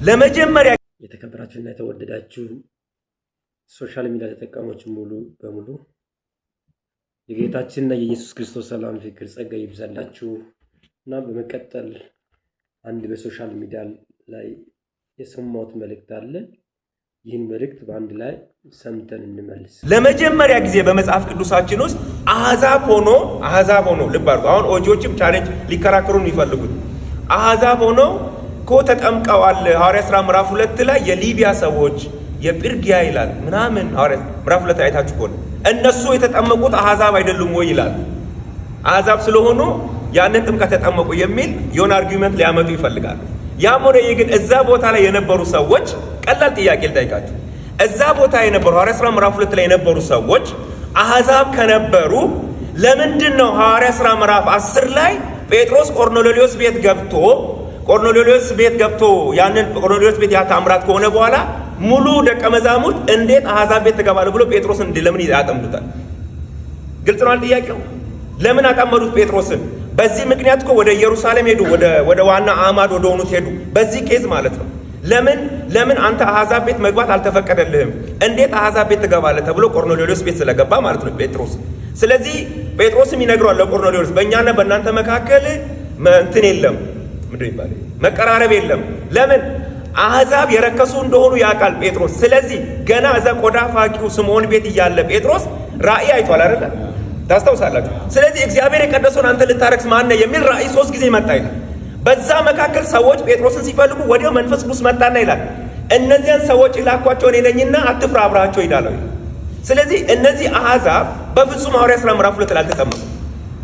ለመጀመሪያ የተከበራችሁና የተወደዳችሁ social media ተጠቃሚዎች ሙሉ በሙሉ የጌታችንና የኢየሱስ ክርስቶስ ሰላም፣ ፍቅር፣ ጸጋ ይብዛላችሁ እና በመቀጠል አንድ በ social media ላይ የሰማሁት መልእክት አለ። ይህን መልእክት በአንድ ላይ ሰምተን እንመልስ። ለመጀመሪያ ጊዜ በመጽሐፍ ቅዱሳችን ውስጥ አሕዛብ ሆኖ፣ አሕዛብ ሆኖ፣ ልብ አድርጉ። አሁን OG ዎችም challenge ሊከራከሩ የሚፈልጉት አሕዛብ ሆኖ እኮ ተጠምቀዋል። ሐዋርያ ሥራ ምዕራፍ 2 ላይ የሊቢያ ሰዎች፣ የጲርጊያ ይላል ምናምን፣ ሐዋርያ ምዕራፍ 2 አይታችሁ ከሆነ እነሱ የተጠመቁት አሕዛብ አይደሉም ወይ ይላል። አሕዛብ ስለሆኑ ያንን ጥምቀት ተጠመቁ የሚል የሆነ argument ሊያመጡ ይፈልጋሉ። ያም ሆነ ይህ ግን እዛ ቦታ ላይ የነበሩ ሰዎች፣ ቀላል ጥያቄ ልጠይቃችሁ። እዛ ቦታ የነበሩ፣ ሐዋርያ ሥራ ምዕራፍ 2 ላይ የነበሩ ሰዎች አሕዛብ ከነበሩ ለምንድን ነው ሐዋርያ ሥራ ምዕራፍ 10 ላይ ጴጥሮስ ቆርኔሌዎስ ቤት ገብቶ ያንን ቆርኔሌዎስ ቤት ያ ታምራት ከሆነ በኋላ ሙሉ ደቀ መዛሙርት እንዴት አሕዛብ ቤት ትገባለህ ብሎ ጴጥሮስን ለምን ያጠምዱታል? ግልጽ ነው ጥያቄው። ለምን አጠመዱት ጴጥሮስን? በዚህ ምክንያት እኮ ወደ ኢየሩሳሌም ሄዱ፣ ወደ ዋና አዕማድ ወደ ሆኑት ሄዱ። በዚህ case ማለት ነው። ለምን አንተ አሕዛብ ቤት መግባት አልተፈቀደልህም? እንዴት አሕዛብ ቤት ትገባለህ ተብሎ ቆርኔሌዎስ ቤት ስለገባ ማለት ነው ጴጥሮስ። ስለዚህ ጴጥሮስም ይነግረዋል ለቆርኔሌዎስ፣ በእኛና በእናንተ መካከል እንትን የለም፣ ምንድን ይባላል፣ መቀራረብ የለም። ለምን? አሕዛብ የረከሱ እንደሆኑ ያውቃል ጴጥሮስ። ስለዚህ ገና እዛ ቆዳ ፋቂው ስምዖን ቤት እያለ ጴጥሮስ ራእይ አይቷል አይደለ? ታስታውሳላችሁ። ስለዚህ እግዚአብሔር የቀደሰውን አንተ ልታረክስ ማነህ የሚል ራእይ ሶስት ጊዜ መጣ ይላል። በዛ መካከል ሰዎች ጴጥሮስን ሲፈልጉ ወዲያው መንፈስ ቅዱስ መጣና ይላል፣ እነዚያን ሰዎች የላኳቸው እኔ ነኝና አትፍራ፣ አብረሃቸው ሂድ አለው። ስለዚህ እነዚህ አሕዛብ በፍጹም ሐዋርያ ሥራ ምዕራፍ 2 ላይ አልተጠመቁም።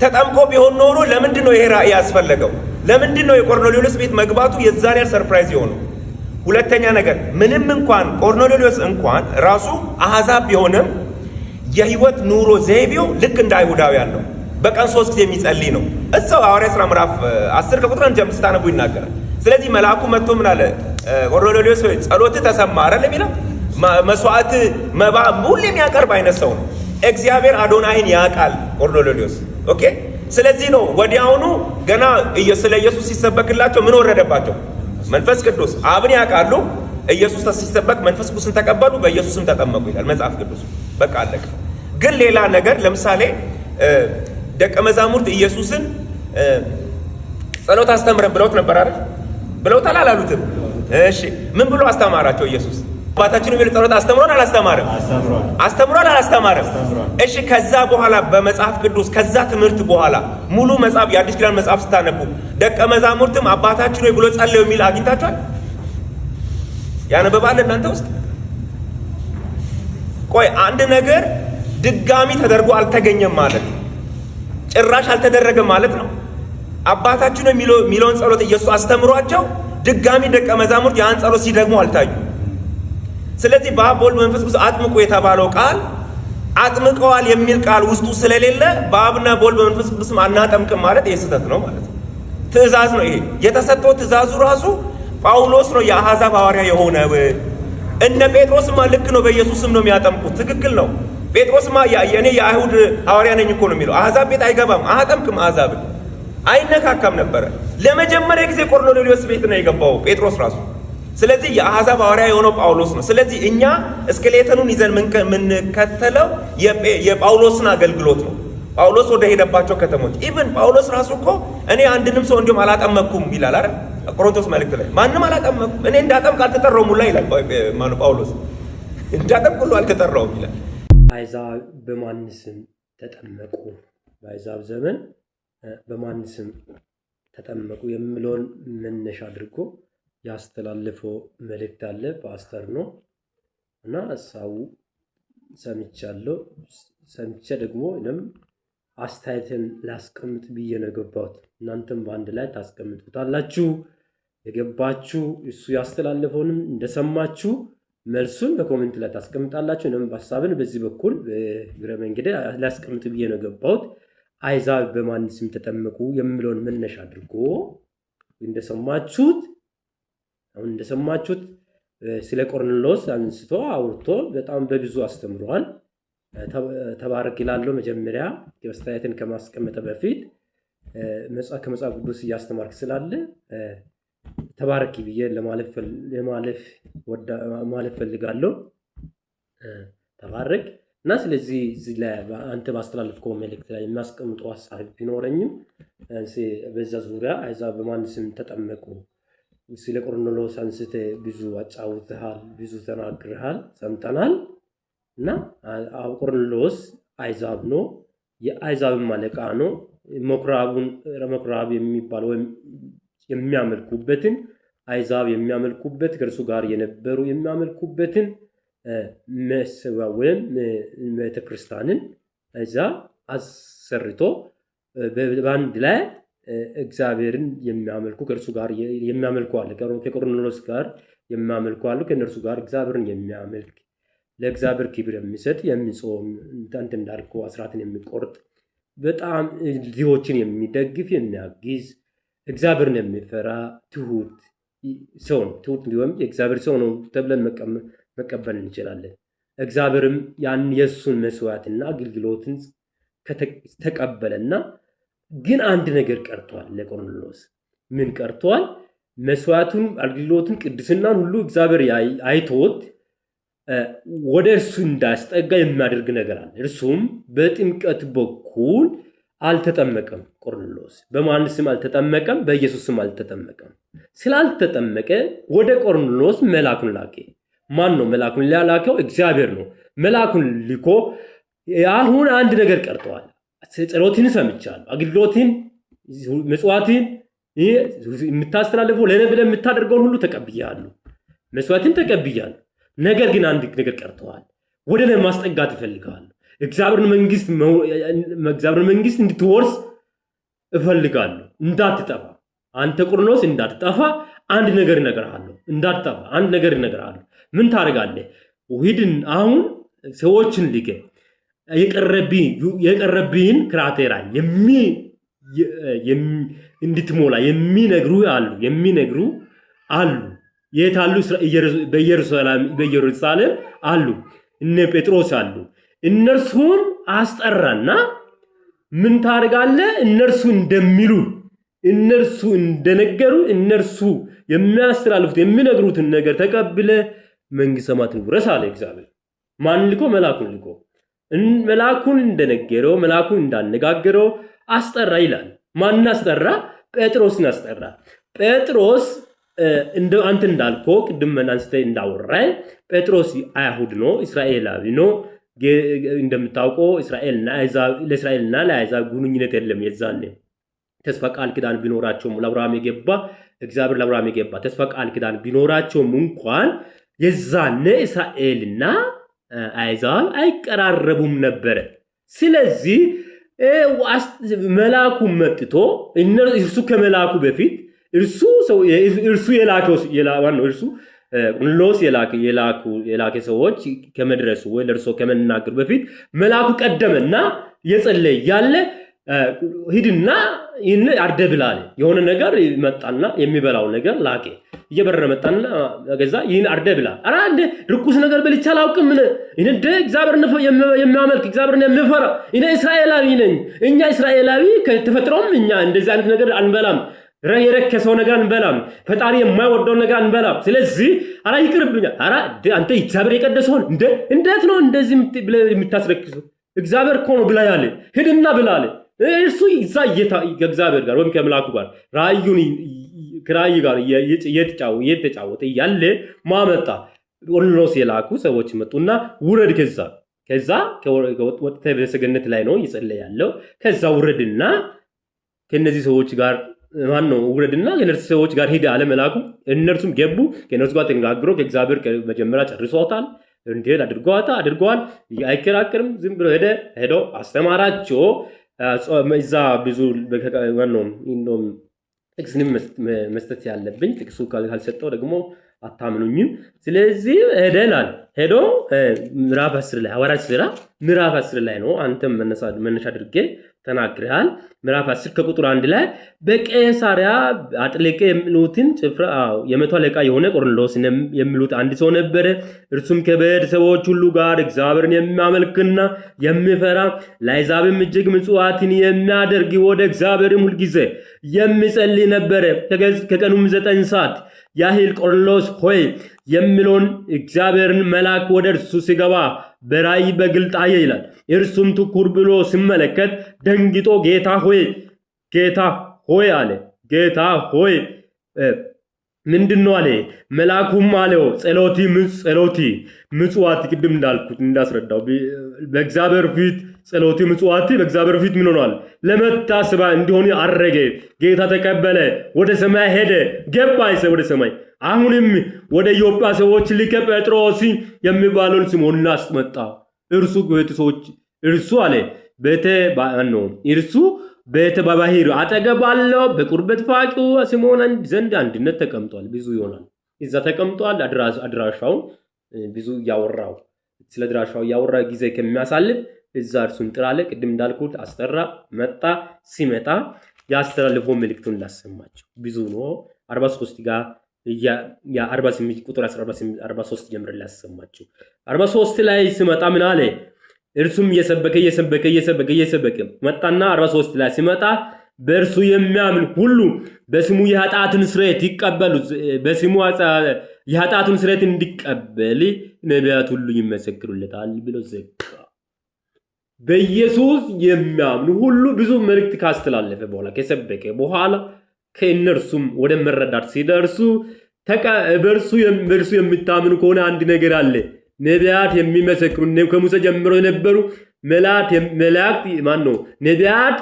ተጠምቆ ቢሆን ኖሮ ለምንድን ነው ይሄ ራእይ ያስፈለገው? ለምንድን ነው የቆርኔሌዎስ ቤት መግባቱ የዛን ያህል surprise የሆነው? ሁለተኛ ነገር፣ ምንም እንኳን ቆርኔሌዎስ እንኳን ራሱ አሕዛብ ቢሆንም የህይወት ኑሮ ዘይቤው ልክ እንደ አይሁዳውያን ነው። በቀን ሶስት ጊዜ የሚጸልይ ነው። እዛው ሐዋርያ ሥራ ምዕራፍ 10 ከቁጥር 1 ጀምሮ ስታነቡ ይናገራል። ስለዚህ መልአኩ መጥቶ ምን አለ? ቆርኔሌዎስ ሆይ፣ ጸሎትህ ተሰማ አይደል የሚለው? መስዋዕት፣ መባ ሁሌ የሚያቀርብ አይነት ሰው ነው። እግዚአብሔር አዶናይን ያውቃል ቆርኔሌዎስ። Okay። ስለዚህ ነው ወዲያውኑ ገና ስለ ኢየሱስ ሲሰበክላቸው ምን ወረደባቸው? መንፈስ ቅዱስ። አብን ያውቃሉ። ኢየሱስ ሲሰበክ መንፈስ ቅዱስን ተቀበሉ፣ በኢየሱስም ተጠመቁ ይላል መጽሐፍ ቅዱስ። በቃ አለቀ። ግን ሌላ ነገር፣ ለምሳሌ ደቀ መዛሙርት ኢየሱስን ጸሎት አስተምረን ብለውት ነበር አይደል? ብለውታል አላሉትም? እሺ፣ ምን ብሎ አስተማራቸው ኢየሱስ? አባታችን የሚል ጸሎት አስተምሯል አላስተማረም? አስተምሯል አላስተማረም? እሺ፣ ከዛ በኋላ በመጽሐፍ ቅዱስ ከዛ ትምህርት በኋላ ሙሉ መጽሐፍ፣ የአዲስ ኪዳን መጽሐፍ ስታነቡ ደቀ መዛሙርትም አባታችን ሆይ ብሎ ጸለዩ የሚል አግኝታችኋል? ያነበባል እናንተ ውስጥ? ቆይ፣ አንድ ነገር ድጋሚ ተደርጎ አልተገኘም ማለት ጭራሽ አልተደረገም ማለት ነው። አባታችን የሚለውን ጸሎት ኢየሱስ አስተምሯቸው ድጋሚ ደቀ መዛሙርት ያን ጸሎት ሲደግሙ አልታዩ። ስለዚህ በአብ፣ በወልድ፣ በመንፈስ ቅዱስ አጥምቁ የተባለው ቃል አጥምቀዋል የሚል ቃል ውስጡ ስለሌለ በአብና በወልድ በመንፈስ ቅዱስም አናጠምቅም ማለት ይህ ስህተት ነው ማለት ነው። ትእዛዝ ነው ይሄ የተሰጠው። ትእዛዙ ራሱ ጳውሎስ ነው የአሕዛብ ሐዋርያ የሆነው። እነ ጴጥሮስማ ልክ ነው፣ በኢየሱስም ነው የሚያጠምቁት። ትክክል ነው። ጴጥሮስማ እኔ የአይሁድ ሐዋርያ ነኝ እኮ ነው የሚለው። አሕዛብ ቤት አይገባም፣ አያጠምቅም፣ አሕዛብን አይነካካም ነበረ። ለመጀመሪያ ጊዜ ቆርኔሌዎስ ቤት ነው የገባው ጴጥሮስ ራሱ። ስለዚህ የአሕዛብ ሐዋርያ የሆነው ጳውሎስ ነው። ስለዚህ እኛ skeleton ኑን ይዘን የምንከተለው የጳውሎስን አገልግሎት ነው። ጳውሎስ ወደ ሄደባቸው ከተሞች፣ even ጳውሎስ ራሱ እኮ እኔ አንድንም ሰው እንዲሁም አላጠመቅኩም ይላል አይደል? ቆሮንቶስ መልእክት ላይ ማንም አላጠመቅኩም፣ እኔ እንዳጠምቅ አልተጠራሁም ሁላ ይላል። ማነው? ጳውሎስ እንዳጠምቅ ሁሉ አልተጠራሁም ይላል። አሕዛብ በማን ስም ተጠመቁ? በአሕዛብ ዘመን በማን ስም ተጠመቁ የሚለውን መነሻ አድርጎ ያስተላለፈው መልእክት አለ። ፓስተር ነው እና ሀሳቡ ሰምቻለሁ። ሰምቼ ደግሞ እኔም አስተያየትን ላስቀምጥ ብዬ ነው የገባሁት። እናንተም በአንድ ላይ ታስቀምጡታላችሁ። የገባችሁ እሱ ያስተላለፈውንም እንደሰማችሁ መልሱን በ comment ላይ ታስቀምጣላችሁ። እኔም ሀሳብን በዚህ በኩል በእግረ መንገድ ላስቀምጥ ብዬ ነው የገባሁት። አሕዛብ በማን ስም ተጠመቁ የሚለውን መነሻ አድርጎ እንደሰማችሁት፣ አሁን እንደሰማችሁት ስለ ቆርኔሌዎስ አንስቶ አውርቶ በጣም በብዙ አስተምሯል። ተባረክ ይላለው። መጀመሪያ አስተያየትን ከማስቀመጠ በፊት ከመጽሐፍ ቅዱስ እያስተማርክ ስላለ ተባረኪ ብዬ ለማለፍ ፈልጋለሁ። ተባረክ እና ስለዚህ እዚህ ላይ አንተ ባስተላለፍከው መልእክት ላይ የሚያስቀምጠው ሀሳብ ቢኖረኝም በዛ ዙሪያ አሕዛብ በማን ስም ተጠመቁ? ስለ ቆርኔሌዎስ አንስተ ብዙ አጫውተሃል፣ ብዙ ተናግረሃል፣ ሰምተናል። እና ቆርኔሌዎስ አሕዛብ ነው፣ የአሕዛብም አለቃ ነው። ምኩራቡን ምኩራብ የሚባል ወይም የሚያመልኩበትን አሕዛብ የሚያመልኩበት ከእርሱ ጋር የነበሩ የሚያመልኩበትን መሰዊያ ወይም ቤተክርስቲያንን እዛ አሰርቶ በአንድ ላይ እግዚአብሔርን የሚያመልኩ ከእርሱ ጋር የሚያመልኩ አለ። ከቆርኔሌዎስ ጋር የሚያመልኩ አሉ። ከእነርሱ ጋር እግዚአብሔርን የሚያመልክ፣ ለእግዚአብሔር ክብር የሚሰጥ፣ የሚጾም፣ አንተ እንዳልከው አስራትን የሚቆርጥ፣ በጣም ድሆችን የሚደግፍ፣ የሚያግዝ፣ እግዚአብሔርን የሚፈራ ትሁት ሰው ነው። ትሁት እንዲሁም የእግዚአብሔር ሰው ነው ተብለን መቀበል እንችላለን። እግዚአብሔርም ያን የእሱን መስዋዕትና አገልግሎትን ተቀበለና ግን አንድ ነገር ቀርቷል ለቆርኔሌዎስ። ምን ቀርቷል? መስዋዕቱን፣ አገልግሎቱን፣ ቅድስናን ሁሉ እግዚአብሔር አይቶት ወደ እርሱ እንዳስጠጋ የሚያደርግ ነገር አለ። እርሱም በጥምቀት በኩል አልተጠመቀም። ቆርኔሌዎስ በማን ስም አልተጠመቀም? በኢየሱስ ስም አልተጠመቀም። ስላልተጠመቀ ወደ ቆርኔሌዎስ መልአኩን ላከ። ማን ነው መልአኩን ላከው? እግዚአብሔር ነው። መልአኩን ልኮ አሁን አንድ ነገር ቀርተዋል። ጸሎትን ሰምቻለሁ፣ አገልግሎትን፣ ምጽዋትን የምታስተላልፈው ለእኔ ብለህ የምታደርገውን ሁሉ ተቀብያለሁ፣ መስዋዕትን ተቀብያለሁ። ነገር ግን አንድ ነገር ቀርተዋል። ወደ እኔ ማስጠጋት እፈልጋለሁ። እግዚአብሔርን መንግስት እንድትወርስ እፈልጋለሁ። እንዳትጠፋ፣ አንተ ቆርኔሌዎስ እንዳትጠፋ አንድ ነገር እነግርሃለሁ። እንዳትጠፋ አንድ ነገር እነግርሃለሁ። ምን ታደርጋለህ? ሂድን አሁን ሰዎችን ልከህ የቀረብህን ክራቴራ እንድትሞላ የሚነግሩ አሉ የሚነግሩ አሉ። የት አሉ? በኢየሩሳሌም አሉ። እነ ጴጥሮስ አሉ። እነርሱን አስጠራና ምን ታደርጋለህ? እነርሱ እንደሚሉ፣ እነርሱ እንደነገሩ፣ እነርሱ የሚያስተላልፉት የሚነግሩትን ነገር ተቀብለ መንግሥተ ሰማያትን ውረስ አለ እግዚአብሔር። ማን ልኮ? መልአኩን ልኮ። መልአኩን እንደነገረው፣ መልአኩን እንዳነጋገረው አስጠራ ይላል። ማን አስጠራ? ጴጥሮስን አስጠራ። ጴጥሮስ እንደ አንተ እንዳልኮ ቅድም አንስተ እንዳወራኝ ጴጥሮስ አይሁድ ነው፣ እስራኤላዊ ነው። እንደምታውቀው ለእስራኤልና ለአሕዛብ ግንኙነት የለም። የዛኔ ተስፋ ቃል ኪዳን ቢኖራቸውም ለአብርሃም የገባ እግዚአብሔር ለአብርሃም የገባ ተስፋ ቃል ኪዳን ቢኖራቸውም እንኳን የዛኔ እስራኤልና አሕዛብ አይቀራረቡም ነበረ። ስለዚህ መልአኩ መጥቶ እርሱ ከመልአኩ በፊት እርሱ የላከው እርሱ ቆርኔሌዎስ የላከ ሰዎች ከመድረሱ ወይ ለእርሶ ከመናገሩ በፊት መልአኩ ቀደመና እየጸለየ ያለ ሂድና ይህን አርደህ ብላ አለ። የሆነ ነገር መጣና የሚበላው ነገር ላከ። እየበረረ መጣና ገዛ ይህን አርደህ ብላ። ኧረ እንደ ርኩስ ነገር በልቼ አላውቅም። እኔ እንደ እግዚአብሔርን የሚያመልክ፣ እግዚአብሔርን የምፈራ እኔ እስራኤላዊ ነኝ። እኛ እስራኤላዊ ከተፈጥሮም እኛ እንደዚህ አይነት ነገር አንበላም። የረከሰው ነገር አንበላም። ፈጣሪ የማይወደውን ነገር አንበላም። ስለዚህ ኧረ ይቅርብኛል። ኧረ አንተ እግዚአብሔር የቀደሰውን እንዴት ነው እንደዚህ ብለህ የምታስረክሰው? እግዚአብሔር እኮ ነው ብላ ያለ፣ ሂድና ብላ አለ። እርሱ እዛ ከእግዚአብሔር ጋር ወይም ከመልአኩ ጋር ራእዩን ከራእዩ ጋር እየተጫወተ እያለ ማመጣ ቆርኔሌዎስ የላኩ ሰዎች መጡና ውረድ፣ ከዛ ወጥተህ በሰገነት ላይ ነው እየጸለየ ያለው። ከዛ ውረድና ከነዚህ ሰዎች ጋር ማን ነው ውረድና ከእነርሱ ሰዎች ጋር ሂድ አለ መልአኩ። እነርሱም ገቡ። ከእነርሱ ጋር ተነጋግሮ ከእግዚአብሔር መጀመሪያ ጨርሶታል። እንዲሄድ አድርገዋል። አይከራከርም። ዝም ብሎ ሄደ። ሄዶ አስተማራቸው። እዛ ብዙ ነው ጥቅስንም መስጠት ያለብኝ፣ ጥቅሱ ካልሰጠው ደግሞ አታምኑኝም። ስለዚህ ሄደ ይላል። ሄዶ ምዕራፍ 10 ላይ፣ ሐዋርያት ሥራ ምዕራፍ 10 ላይ ነው። አንተም መነሻ አድርጌ ተናግረሃል። ምዕራፍ 10 ከቁጥር 1 ላይ በቄሳርያ አጥልቄ የሚሉትን ጭፍራ የመቶ አለቃ የሆነ ቆርኔሌዎስ የሚሉት አንድ ሰው ነበረ። እርሱም ከቤተሰቦች ሁሉ ጋር እግዚአብሔርን የሚያመልክና የሚፈራ ለአሕዛብም እጅግ ምጽዋትን የሚያደርግ ወደ እግዚአብሔርም ሁልጊዜ የሚጸልይ ነበረ። ከቀኑም 9 ሰዓት ያህል ቆርኔሌዎስ ሆይ የሚለውን እግዚአብሔርን መልአክ ወደ እርሱ ሲገባ በራእይ በግልጥ አየ ይላል። እርሱም ትኩር ብሎ ሲመለከት ደንግጦ ጌታ ሆይ ጌታ ሆይ አለ። ጌታ ሆይ ምንድን ነው አለ። መልአኩም አለው ጸሎቲ ምጽዋት፣ ቅድም እንዳልኩት እንዳስረዳው በእግዚአብሔር ፊት ጸሎቲ ምጽዋት በእግዚአብሔር ፊት ምን ሆኗል? ለመታሰቢያ እንዲሆን አረገ። ጌታ ተቀበለ፣ ወደ ሰማይ ሄደ፣ ገባ ወደ ሰማይ። አሁንም ወደ ኢዮጳ ሰዎች ልከ ጴጥሮስ የሚባለውን ስምዖንን አስመጣ። እርሱ ቤተሰቦች እርሱ አለ ቤተ ነው እርሱ ቤተ በባህር አጠገብ ባለው በቁርበት ፋቂው ስምዖን ዘንድ አንድነት ተቀምጧል። ብዙ ይሆናል እዛ ተቀምጧል። አድራሻውን ብዙ እያወራው ስለ ድራሻው እያወራ ጊዜ ከሚያሳልፍ እዛ እርሱን ጥራ አለ። ቅድም እንዳልኩት አስጠራ፣ መጣ። ሲመጣ ያስተላልፎ መልእክቱን ላሰማቸው ብዙ ነው። 43 ጋር የ48 ቁጥር 43 ጀምር ላሰማቸው። 43 ላይ ሲመጣ ምን አለ? እርሱም እየሰበከ እየሰበከ እየሰበከ እየሰበከ መጣና 43 ላይ ሲመጣ በእርሱ የሚያምን ሁሉ በስሙ የኃጢአትን ስርየት ይቀበሉ በስሙ የኃጢአቱን ስርየት እንዲቀበል ነቢያት ሁሉ ይመሰክሩለታል ብሎ ዘጋ። በኢየሱስ የሚያምኑ ሁሉ ብዙ መልእክት ካስተላለፈ በኋላ ከሰበከ በኋላ ከእነርሱም ወደ መረዳት ሲደርሱ በእርሱ የምታምኑ ከሆነ አንድ ነገር አለ። ነቢያት የሚመሰክሩ ከሙሴ ጀምሮ የነበሩ መላእክት ማን ነው? ነቢያት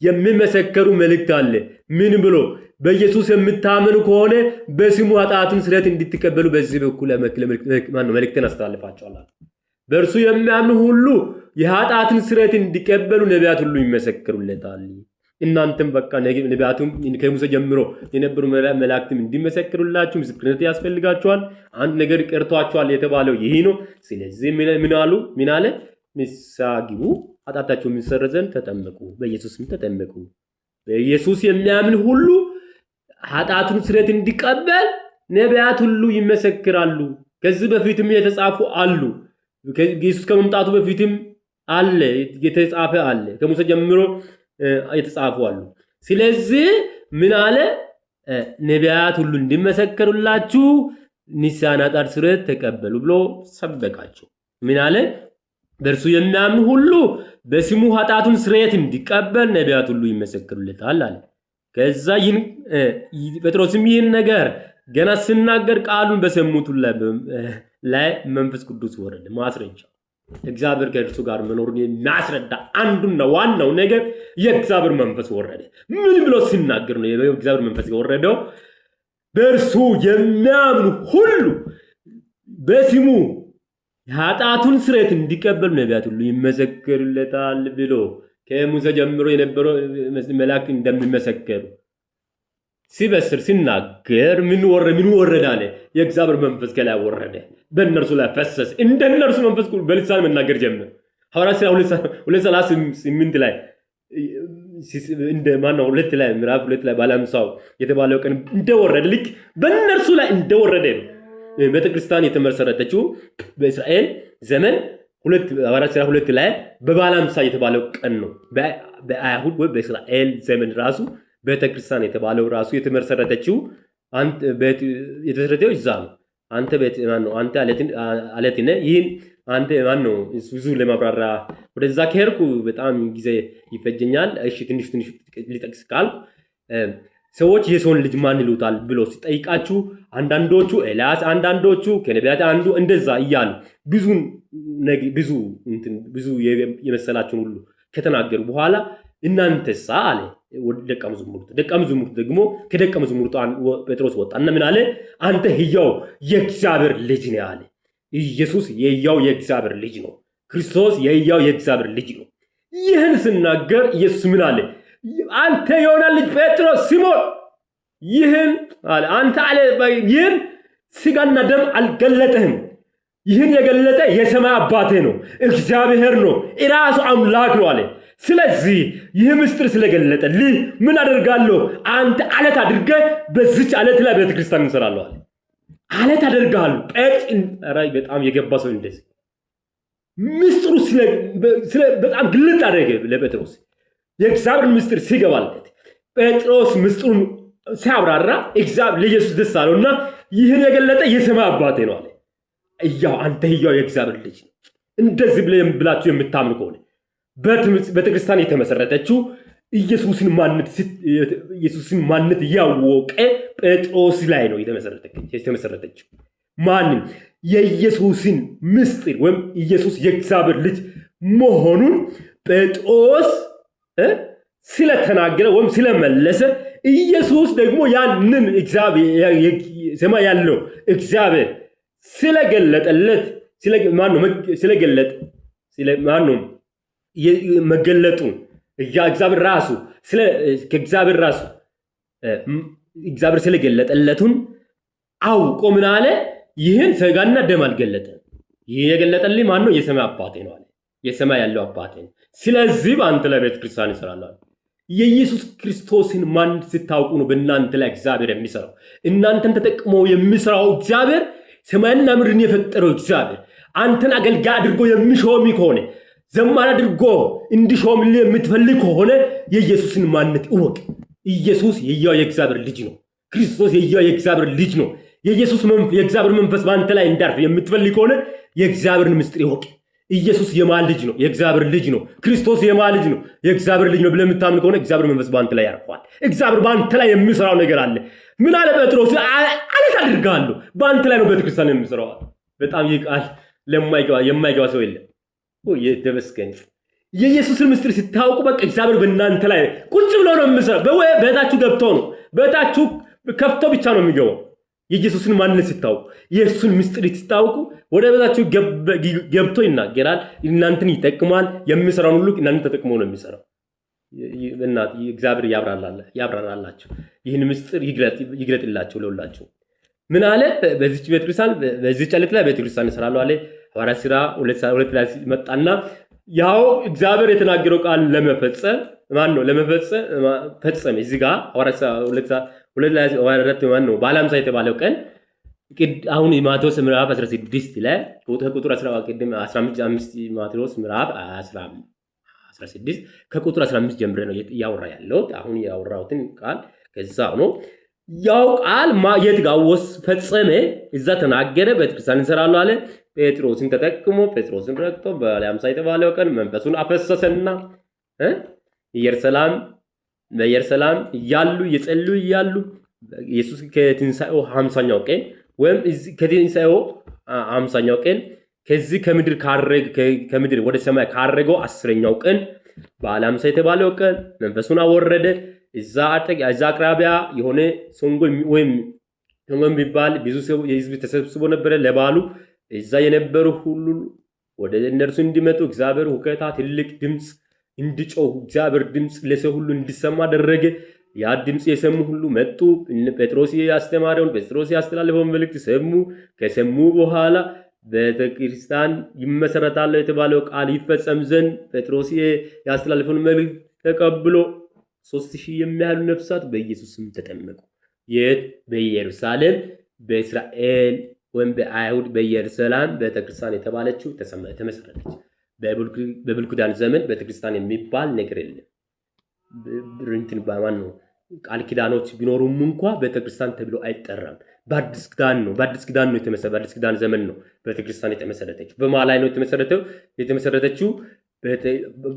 የሚመሰከሩ መልእክት አለ። ምን ብሎ? በኢየሱስ የምታምኑ ከሆነ በስሙ ኃጢአትን ስርየት እንድትቀበሉ በዚህ በኩል መልእክትን አስተላልፋቸዋል። በእርሱ የሚያምኑ ሁሉ የኃጢአትን ስርየት እንዲቀበሉ ነቢያት ሁሉ ይመሰክሩለታል። እናንተም በቃ ነቢያቱም ከሙሴ ጀምሮ የነበሩ መላእክትም እንዲመሰክሩላችሁ ምስክርነት ያስፈልጋችኋል። አንድ ነገር ቀርቷችኋል የተባለው ይህ ነው። ስለዚህ ምን አሉ? ምን አለ? ንስሐ ግቡ፣ ኃጢአታችሁ የሚሰረይ ዘንድ ተጠመቁ፣ በኢየሱስም ተጠመቁ። በኢየሱስ የሚያምን ሁሉ ኃጢአቱን ስርየት እንዲቀበል ነቢያት ሁሉ ይመሰክራሉ። ከዚህ በፊትም የተጻፉ አሉ። ኢየሱስ ከመምጣቱ በፊትም አለ፣ የተጻፈ አለ። ከሙሴ ጀምሮ የተጻፉ አሉ። ስለዚህ ምን አለ? ነቢያት ሁሉ እንዲመሰከሩላችሁ ንስሐና ኃጢአት ስርየት ተቀበሉ ብሎ ሰበካቸው። ምን አለ? በእርሱ የሚያምን ሁሉ በስሙ ኃጢአቱን ስርየት እንዲቀበል ነቢያት ሁሉ ይመሰክሩለታል አለ። ከዛ ጴጥሮስም ይህን ነገር ገና ሲናገር ቃሉን በሰሙት ላይ መንፈስ ቅዱስ ወረደ። ማስረጃ እግዚአብሔር ከእርሱ ጋር መኖሩን የሚያስረዳ አንዱና ዋናው ነገር የእግዚአብሔር መንፈስ ወረደ። ምን ብሎ ሲናገር ነው የእግዚአብሔር መንፈስ የወረደው? በእርሱ የሚያምኑ ሁሉ በስሙ የኃጢአቱን ስርየት እንዲቀበሉ ነቢያት ሁሉ ይመሰክሩለታል ብሎ ከሙሴ ጀምሮ የነበረው መላእክት እንደሚመሰከሩ ሲበስር ሲናገር ምን ወረደ አለ? የእግዚአብሔር መንፈስ ከላይ ወረደ፣ በእነርሱ ላይ ፈሰሰ። እንደ እነርሱ መንፈስ በልሳን መናገር ጀመር። ሐዋርያት ሥራ 2:38 ላይ እንደ ማነው 2 ላይ ምዕራፍ 2 ላይ ባለ 50 የተባለው ቀን እንደወረደ ልክ በእነርሱ ላይ እንደወረደ ነው። ቤተክርስቲያን የተመሰረተችው በእስራኤል ዘመን ሐዋርያት ሥራ 2 ላይ በባለ 50 የተባለው ቀን ነው። በአይሁድ ወይ በእስራኤል ዘመን ራሱ ቤተክርስቲያን የተባለው ራሱ የተመሰረተችው የተመሰረተው እዛ ነው። አንተ ቤት ማን ነው? አንተ አለት ነህ። ይህን አንተ ማን ነው? ብዙ ለማብራራ ወደዛ ከሄድኩ በጣም ጊዜ ይፈጀኛል። እሺ ትንሽ ትንሽ ሊጠቅስ ካልኩ ሰዎች የሰውን ልጅ ማን ይሉታል ብሎ ሲጠይቃችሁ አንዳንዶቹ ኤልያስ፣ አንዳንዶቹ ከነቢያት አንዱ እንደዛ እያሉ ብዙ ብዙ እንትን ብዙ የመሰላችሁን ሁሉ ከተናገሩ በኋላ እናንተሳ አለ ደቀ መዛሙርቱ። ደቀ መዛሙርቱ ደግሞ ከደቀ መዛሙርቱ ጴጥሮስ ወጣና ምን አለ? አንተ ሕያው የእግዚአብሔር ልጅ ነህ አለ። ኢየሱስ የሕያው የእግዚአብሔር ልጅ ነው። ክርስቶስ የሕያው የእግዚአብሔር ልጅ ነው። ይህን ስናገር ኢየሱስ ምን አለ? አንተ የዮና ልጅ ጴጥሮስ ሲሞን ይህን አለ አንተ አለ ይህን ስጋና ደም አልገለጠህም። ይህን የገለጠ የሰማይ አባቴ ነው፣ እግዚአብሔር ነው፣ እራሱ አምላክ ነው አለ። ስለዚህ ይህ ምስጢር ስለገለጠልህ ምን አደርጋለሁ? አንተ አለት አድርገህ በዚች አለት ላይ ቤተክርስቲያን እንሰራለሁ አለ። አለት አደርግሃለሁ። በጣም የገባ ሰው እንደዚህ ምስጢሩ በጣም ግልጥ አደረገ ለጴጥሮስ። የእግዚአብሔር ምስጢር ሲገባለት ጴጥሮስ ምስጢሩን ሲያብራራ እግዚአብሔር ለኢየሱስ ደስ አለውና ይህን የገለጠ የሰማይ አባቴ ነው አለ። እያው አንተ ህያው የእግዚአብሔር ልጅ ነው። እንደዚህ ብላችሁ የምታምን ከሆነ ቤተክርስቲያን የተመሰረተችው ኢየሱስን ማንነት ያወቀ ጴጥሮስ ላይ ነው የተመሰረተችው። ማንም የኢየሱስን ምስጢር ወይም ኢየሱስ የእግዚአብሔር ልጅ መሆኑን ጴጥሮስ ስለተናገረ ወይም ስለመለሰ ኢየሱስ ደግሞ ያንን ሰማይ ያለው እግዚአብሔር ስለገለጠለት ስለገለጠ ማነው መገለጡ እግዚአብሔር ራሱ ከእግዚአብሔር ራሱ እግዚአብሔር ስለገለጠለቱን አውቆ ምን አለ? ይህን ስጋና ደም አልገለጠም። ይህ የገለጠልኝ ማን ነው? የሰማይ አባቴ ነው አለ። የሰማይ ያለው አባቴ ነው። ስለዚህ በአንተ ላይ ቤተክርስቲያን ይሰራል አለ። የኢየሱስ ክርስቶስን ማንነት ስታውቁ ነው በእናንተ ላይ እግዚአብሔር የሚሰራው። እናንተን ተጠቅሞ የሚሰራው እግዚአብሔር ሰማይና ምድርን የፈጠረው እግዚአብሔር አንተን አገልጋይ አድርጎ የሚሾም ከሆነ፣ ዘማሪ አድርጎ እንዲሾምልህ የምትፈልግ ከሆነ የኢየሱስን ማንነት እወቅ። ኢየሱስ የሕያው የእግዚአብሔር ልጅ ነው። ክርስቶስ የሕያው የእግዚአብሔር ልጅ ነው። የኢየሱስ የእግዚአብሔር መንፈስ በአንተ ላይ እንዳርፍ የምትፈልግ ከሆነ የእግዚአብሔርን ምስጢር እወቅ። ኢየሱስ የማን ልጅ ነው? የእግዚአብሔር ልጅ ነው። ክርስቶስ የማን ልጅ ነው? የእግዚአብሔር ልጅ ነው ብለህ የምታምን ከሆነ እግዚአብሔር መንፈስ በአንተ ላይ ያርፈዋል። እግዚአብሔር በአንተ ላይ የሚሰራው ነገር አለ። ምን አለ ጴጥሮስ? አለት አድርጋለሁ፣ በአንተ ላይ ነው ቤተክርስቲያን የሚሰራው። በጣም ይህ ቃል የማይገባ ሰው የለም። የተመስገን የኢየሱስን ምስጢር ስታውቁ በቃ እግዚአብሔር በእናንተ ላይ ቁጭ ብሎ ነው የሚሰራው። በቤታችሁ ገብቶ ነው፣ ቤታችሁ ከፍቶ ብቻ ነው የሚገባው። የኢየሱስን ማንነት ስታውቁ፣ የእሱን ምስጢር ስታውቁ ወደ ቤታችሁ ገብቶ ይናገራል፣ እናንተን ይጠቅማል። የሚሰራውን ሁሉ እናንተን ተጠቅሞ ነው የሚሰራው። እግዚአብሔር ያብራራላቸው፣ ይህን ምስጢር ይግለጥላቸው ለሁላችሁ። ምን አለ? በዚች ቤተክርስቲያን በዚች አለት ላይ ቤተክርስቲያን እሰራለሁ አለ። ሐዋርያት ሥራ 2 ላይ መጣና ያው እግዚአብሔር የተናገረው ቃል ለመፈጸም ማን ነው ለመፈጸም ፈጸመ። እዚህ ጋር ሐዋርያት ሥራ 2 ላይ ማን ነው በዓለ ሃምሳ የተባለው ቀን አሁን ማቴዎስ ምዕራፍ 16 ላይ ቁጥር 15 ማቴዎስ ምዕራፍ 16 ከቁጥር 15 ጀምሬ ነው እያወራ ያለሁት። አሁን ያወራሁትን ቃል ከዛ ነው። ያው ቃል የት ጋር ፈጸመ? እዛ ተናገረ። ቤተክርስቲያን እንሰራለሁ አለ። ጴጥሮስን ተጠቅሞ ጴጥሮስን ረግጦ በዓለ ሃምሳ የተባለው ቀን መንፈሱን አፈሰሰና ኢየሩሳሌም በኢየሩሳሌም እያሉ እየጸለዩ እያሉ ኢየሱስ ከትንሣኤው 50ኛው ቀን ወይም ከትንሣኤው 50ኛው ቀን ከዚህ ከምድር ከምድር ወደ ሰማይ ካረገው 10ኛው ቀን በዓለ ሃምሳ የተባለው ቀን መንፈሱን አወረደ። እዛ አቅራቢያ የሆነ ሶንጎ ወይም ሶንጎ የሚባል ብዙ ሰው የህዝብ ተሰብስቦ ነበረ ለበዓሉ። እዛ የነበሩ ሁሉ ወደ እነርሱ እንዲመጡ እግዚአብሔር ሁከታ ትልቅ ድምፅ እንዲጮህ እግዚአብሔር ድምፅ ለሰው ሁሉ እንዲሰማ አደረገ። ያ ድምፅ የሰሙ ሁሉ መጡ። ጴጥሮስ ያስተማረውን ጴጥሮስ ያስተላለፈውን መልእክት ሰሙ። ከሰሙ በኋላ ቤተክርስቲያን ይመሰረታል የተባለው ቃል ይፈጸም ዘንድ ጴጥሮስ ያስተላለፈውን መልእክት ተቀብሎ 3000 የሚያህሉ ነፍሳት በኢየሱስ ስም ተጠመቁ። የት? በኢየሩሳሌም በእስራኤል ወይም በአይሁድ በኢየሩሳሌም ቤተክርስቲያን የተባለችው ተመሰረተች። በብሉይ ኪዳን ዘመን ቤተክርስቲያን የሚባል ነገር የለም። እንትን በማን ነው ቃል ኪዳኖች ቢኖሩም እንኳ ቤተክርስቲያን ተብሎ አይጠራም። በአዲስ ኪዳን ነው በአዲስ ኪዳን ነው የተመሰረተው። በአዲስ ኪዳን ዘመን ነው ቤተክርስቲያን የተመሰረተችው። በማን ላይ ነው የተመሰረተው? የተመሰረተችው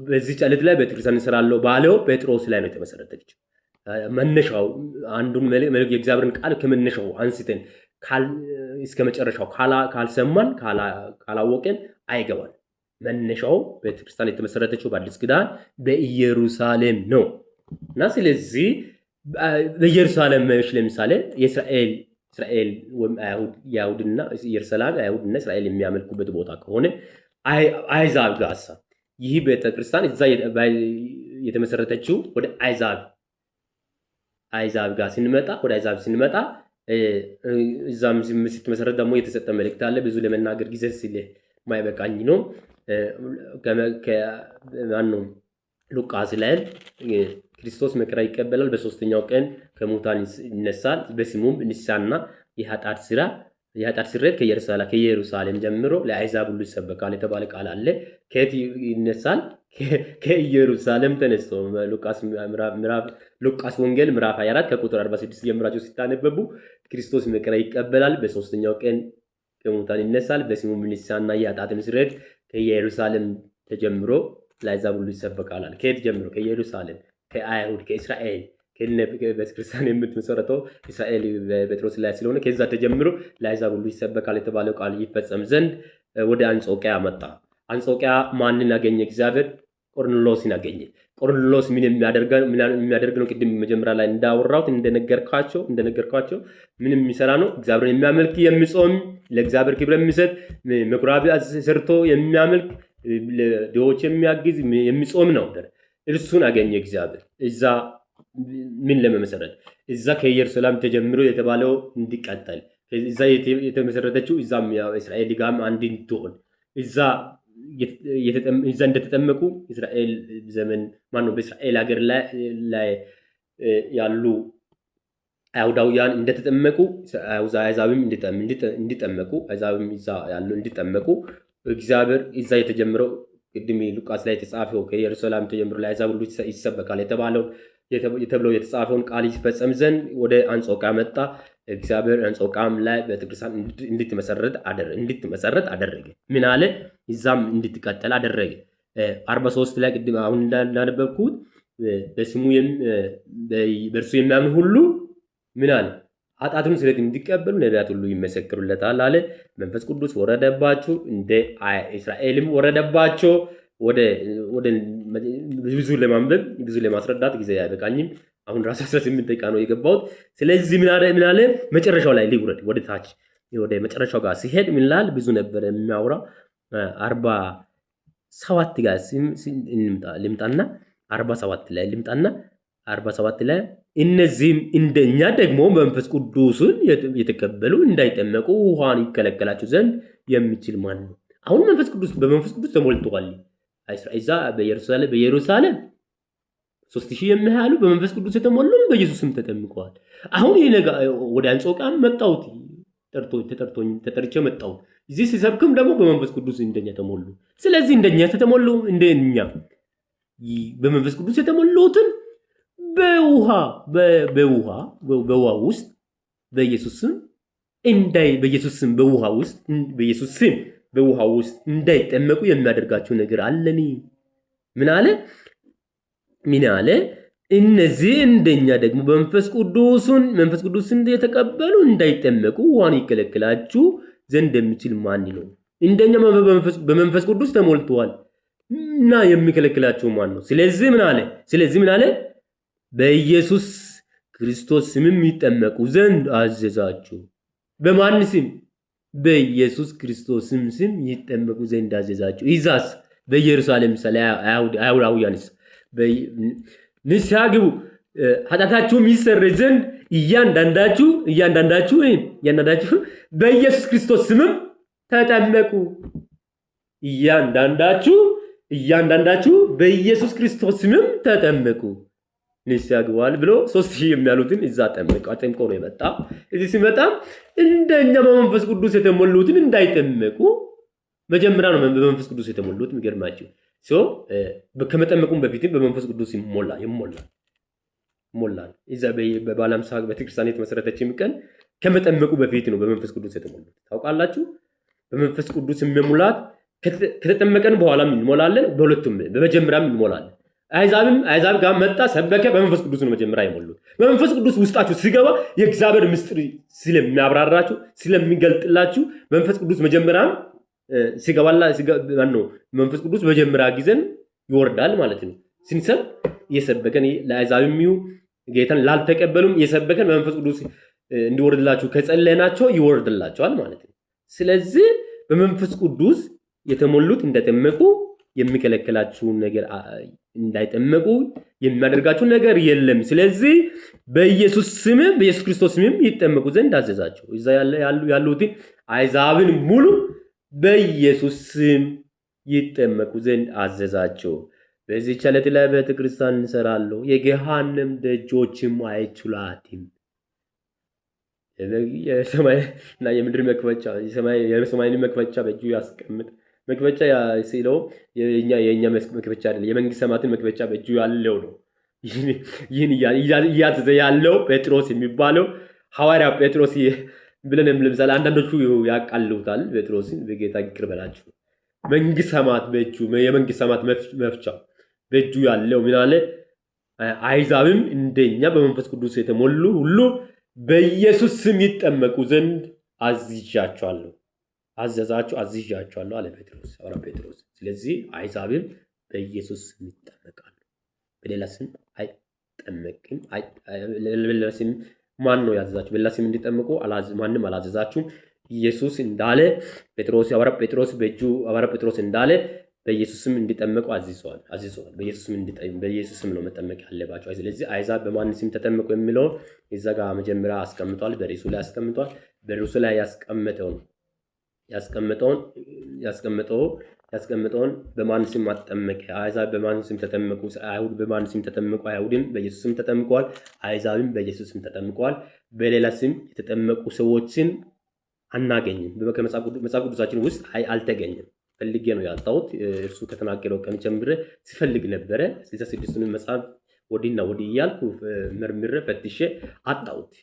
በዚህ ጨለት ላይ ቤተክርስቲያን እንሰራለሁ ባለው ጴጥሮስ ላይ ነው የተመሰረተችው። መነሻው አንዱን መልእክት የእግዚአብሔርን ቃል ከመነሻው አንስተን እስከ መጨረሻው ካልሰማን ካላወቅን አይገባል። መነሻው ቤተክርስቲያን የተመሰረተችው በአዲስ ኪዳን በኢየሩሳሌም ነው እና ስለዚህ በኢየሩሳሌም ለምሳሌ የእስራኤል እስራኤል ወይም አይሁድ የአይሁድና ኢየሩሳሌም አይሁድና እስራኤል የሚያመልኩበት ቦታ ከሆነ አሕዛብ ጋርሳ ይህ ቤተክርስቲያን እዛ የተመሰረተችው ወደ አሕዛብ ጋር ስንመጣ ወደ አሕዛብ ስንመጣ እዛም ስትመሰረት ደግሞ የተሰጠ መልእክት አለ። ብዙ ለመናገር ጊዜ ስለማይበቃኝ ነው። ማነው ሉቃስ ላይ ክርስቶስ መከራ ይቀበላል፣ በሶስተኛው ቀን ከሙታን ይነሳል፣ በስሙም ንስሐና የኃጢአት ስራ የኃጢአት ስርየት ከኢየሩሳሌም ጀምሮ ለአሕዛብ ሁሉ ይሰበካል የተባለ ቃል አለ። ከየት ይነሳል? ከኢየሩሳሌም ተነስቶ ሉቃስ ወንጌል ምዕራፍ 24 ከቁጥር 46 ጀምራችሁ ስታነበቡ ክርስቶስ መከራ ይቀበላል፣ በሶስተኛው ቀን ከሙታን ይነሳል፣ በስሙም ንስሐና የኃጢአት ስርየት ከኢየሩሳሌም ተጀምሮ ለአሕዛብ ሁሉ ይሰበካል። ከየት ጀምሮ? ከኢየሩሳሌም፣ ከአይሁድ፣ ከእስራኤል። ቤተክርስቲያን የምትመሰረተው እስራኤል በጴጥሮስ ላይ ስለሆነ ከዛ ተጀምሮ ለአሕዛብ ሁሉ ይሰበካል የተባለው ቃል ይፈጸም ዘንድ ወደ አንጾኪያ መጣ። አንጾኪያ ማንን አገኘ? እግዚአብሔር ቆርኔሌዎስን አገኘ። ቆርኔሌዎስ ምን የሚያደርግ ነው? ቅድም መጀመሪያ ላይ እንዳወራሁት እንደነገርኳቸው ምን የሚሰራ ነው? እግዚአብሔርን የሚያመልክ፣ የሚጾም፣ ለእግዚአብሔር ክብር የሚሰጥ፣ ምኩራብ ሰርቶ የሚያመልክ፣ ድሆች የሚያግዝ፣ የሚጾም ነው። እርሱን አገኘ እግዚአብሔር። እዛ ምን ለመመሰረት? እዛ ከኢየሩሳሌም ተጀምሮ የተባለው እንዲቀጠል፣ እዛ የተመሰረተችው እዛም እስራኤል ጋርም አንድ እንድትሆን፣ እዛ እንደተጠመቁ እስራኤል ዘመን ማነው በእስራኤል ሀገር ላይ ያሉ አይሁዳውያን እንደተጠመቁ አሕዛብም እንዲጠመቁ፣ አሕዛብም እዛ ያሉ እንዲጠመቁ፣ እግዚአብሔር እዛ የተጀመረው ቅድም ሉቃስ ላይ የተጻፈው ከኢየሩሳሌም ተጀምሮ ለአሕዛብ ሁሉ ይሰበካል የተባለው ተብሎ የተጻፈውን ቃል ይፈጸም ዘንድ ወደ አንጾኪያ መጣ። እግዚአብሔር አንጾኪያም ላይ ቤተክርስቲያን እንድትመሰረት አደረገ። ምን አለ? እዛም እንድትቀጠል አደረገ። 43 ላይ ቅድም አሁን እንዳነበብኩት በስሙ በእርሱ የሚያምን ሁሉ ምን አለ? ኃጢአቱን ስርየት እንዲቀበሉ ነቢያት ሁሉ ይመሰክሩለታል አለ። መንፈስ ቅዱስ ወረደባቸው፣ እንደ እስራኤልም ወረደባቸው። ወደ ብዙ ለማንበብ ብዙ ለማስረዳት ጊዜ አይበቃኝም። አሁን ራሱ 18 ደቂቃ ነው የገባሁት። ስለዚህ ምን አለ? መጨረሻው ላይ ሊውረድ ወደ ታች ወደ መጨረሻው ጋር ሲሄድ ምን ይላል? ብዙ ነበር የሚያወራው። 47 ጋር ልምጣና 47 ላይ ልምጣና 47 ላይ እነዚህም እንደኛ ደግሞ መንፈስ ቅዱስን የተቀበሉ እንዳይጠመቁ ውሃን ይከለከላቸው ዘንድ የሚችል ማን ነው? አሁን መንፈስ ቅዱስ በመንፈስ ቅዱስ ተሞልተዋል። እዛ በኢየሩሳሌም 3000 የሚያህሉ በመንፈስ ቅዱስ የተሞሉም በኢየሱስም ተጠምቀዋል። አሁን ይሄ ነገር ወደ አንጾኪያም መጣሁት፣ ተጠርቶኝ ተጠርቼ መጣሁ። እዚህ ሲሰብክም ደግሞ በመንፈስ ቅዱስ እንደኛ ተሞሉ። ስለዚህ እንደኛ ተተሞሉ እንደኛ በመንፈስ ቅዱስ የተሞሉትን በውሃ በውሃ በውሃ ውስጥ በኢየሱስ ስም እንዳይ በኢየሱስ ስም በውሃ ውስጥ በኢየሱስ ስም በውሃ ውስጥ እንዳይጠመቁ የሚያደርጋቸው ነገር አለኒ? ምን አለ? ምን አለ? እነዚህ እንደኛ ደግሞ በመንፈስ ቅዱስን መንፈስ ቅዱስን የተቀበሉ እንዳይጠመቁ ውሃን ይከለክላችሁ ዘንድ የሚችል ማን ነው? እንደኛ በመንፈስ ቅዱስ ተሞልተዋል እና የሚከለክላቸው ማን ነው? ስለዚህ ምን አለ? ስለዚህ ምን አለ? በኢየሱስ ክርስቶስ ስምም ይጠመቁ ዘንድ አዘዛቸው። በማን ስም? በኢየሱስ ክርስቶስ ስም ይጠመቁ ዘንድ አዘዛቸው። ይዛስ በኢየሩሳሌም ምሳሌ አይሁዳውያንስ ንስሐ ግቡ ኃጢአታችሁም ይሰረይ ዘንድ እያንዳንዳችሁ እያንዳንዳችሁ እያንዳንዳችሁ በኢየሱስ ክርስቶስ ስምም ተጠመቁ። እያንዳንዳችሁ እያንዳንዳችሁ በኢየሱስ ክርስቶስ ስምም ተጠመቁ፣ ንስሐ ግቧል ብሎ 3000 የሚያሉትን እዛ አጠምቆ ነው የመጣ። እዚህ ሲመጣ እንደኛ በመንፈስ ቅዱስ የተሞሉትን እንዳይጠመቁ መጀመሪያ ነው በመንፈስ ቅዱስ የተሞሉት። የሚገርማችሁ ከመጠመቁም በፊትም በመንፈስ ቅዱስ ይሞላ ይሞላል ሞላል። እዛ በበዓለ ሃምሳ ቤተክርስቲያን የተመሰረተችም ቀን ከመጠመቁ በፊት ነው በመንፈስ ቅዱስ የተሞሉት። ታውቃላችሁ፣ በመንፈስ ቅዱስ መሙላት ከተጠመቀን በኋላም እንሞላለን። በሁለቱም በመጀመሪያም እንሞላለን። አሕዛብም አሕዛብ ጋር መጣ፣ ሰበከ። በመንፈስ ቅዱስ ነው መጀመሪያ የሞሉት። በመንፈስ ቅዱስ ውስጣችሁ ሲገባ የእግዚአብሔር ምስጢር ስለሚያብራራችሁ ስለሚገልጥላችሁ መንፈስ ቅዱስ መጀመሪያም ሲገባላ ነው መንፈስ ቅዱስ መጀመሪያ ጊዜን ይወርዳል ማለት ነው። ስንሰብ እየሰበከን ለአሕዛብም ይሁን ጌታን ላልተቀበሉም እየሰበከን በመንፈስ ቅዱስ እንዲወርድላችሁ ከጸለይናቸው ይወርድላቸዋል ማለት ነው። ስለዚህ በመንፈስ ቅዱስ የተሞሉት እንደጠመቁ የሚከለክላችሁን ነገር እንዳይጠመቁ የሚያደርጋችሁ ነገር የለም። ስለዚህ በኢየሱስ ስምም በኢየሱስ ክርስቶስ ስምም ይጠመቁ ዘንድ አዘዛቸው። እዛ ያሉትን አሕዛብን ሙሉ በኢየሱስ ስም ይጠመቁ ዘንድ አዘዛቸው። በዚህች ዓለት ላይ ቤተክርስቲያን እንሰራለሁ፣ የገሃነም ደጆችም አይችሏትም። የሰማይና የምድር መክፈቻ፣ የሰማይን መክፈቻ በእጁ ያስቀምጥ። መክፈቻ ሲለው የእኛ መክፈቻ አይደለም፣ የመንግስተ ሰማያትን መክፈቻ በእጁ ያለው ነው። ይህን እያዘዘ ያለው ጴጥሮስ የሚባለው ሐዋርያ ጴጥሮስ ብለን ለምሳሌ አንዳንዶቹ ያቃልሉታል ጴጥሮስን። በጌታ ይቅር በላችሁ። መንግስተ ሰማያት በእጁ፣ የመንግስተ ሰማያት መፍቻ በእጁ ያለው ምን አለ? አሕዛብም እንደኛ በመንፈስ ቅዱስ የተሞሉ ሁሉ በኢየሱስ ስም ይጠመቁ ዘንድ አዝዣቸዋለሁ፣ አዘዛቸው፣ አዝዣቸዋለሁ አለ ጴጥሮስ፣ ሐዋርያ ጴጥሮስ። ስለዚህ አሕዛብም በኢየሱስ ስም ይጠመቃሉ። በሌላ ስም አይጠመቅም። በሌላ ስም ማን ነው ያዘዛችሁ? በሌላ ስም እንዲጠመቁ ማንም አላዘዛችሁም። ኢየሱስ እንዳለ ጴጥሮስ፣ ሐዋርያ ጴጥሮስ በእጁ፣ ሐዋርያ ጴጥሮስ እንዳለ በኢየሱስ ስም እንዲጠመቁ አዝዘዋል፣ አዝዘዋል። በኢየሱስ ስም ነው መጠመቅ ያለባቸው። ስለዚህ አሕዛብ በማን ስም ተጠመቁ የሚለው እዛ ጋር መጀመሪያ አስቀምጧል፣ በርዕሱ ላይ አስቀምጧል። በርዕሱ ላይ ያስቀምጠውን ያስቀምጠው ያስቀምጠውን በማን ስም አጠመቀ? አሕዛብ በማን ስም ተጠመቁ? አይሁድ በማን ስም ተጠመቁ? አይሁድም በኢየሱስ ስም ተጠምቀዋል። አሕዛብም በኢየሱስ ስም ተጠምቀዋል። በሌላ ስም የተጠመቁ ሰዎችን አናገኝም። ከመጽሐፍ ቅዱሳችን ውስጥ አልተገኘም። ፈልጌ ነው ያጣሁት። እርሱ ከተናገረው ቀን ጀምሬ ሲፈልግ ነበረ። 66ቱን መጽሐፍ ወዲና ወዲህ እያልኩ መርምሬ ፈትሼ አጣሁት።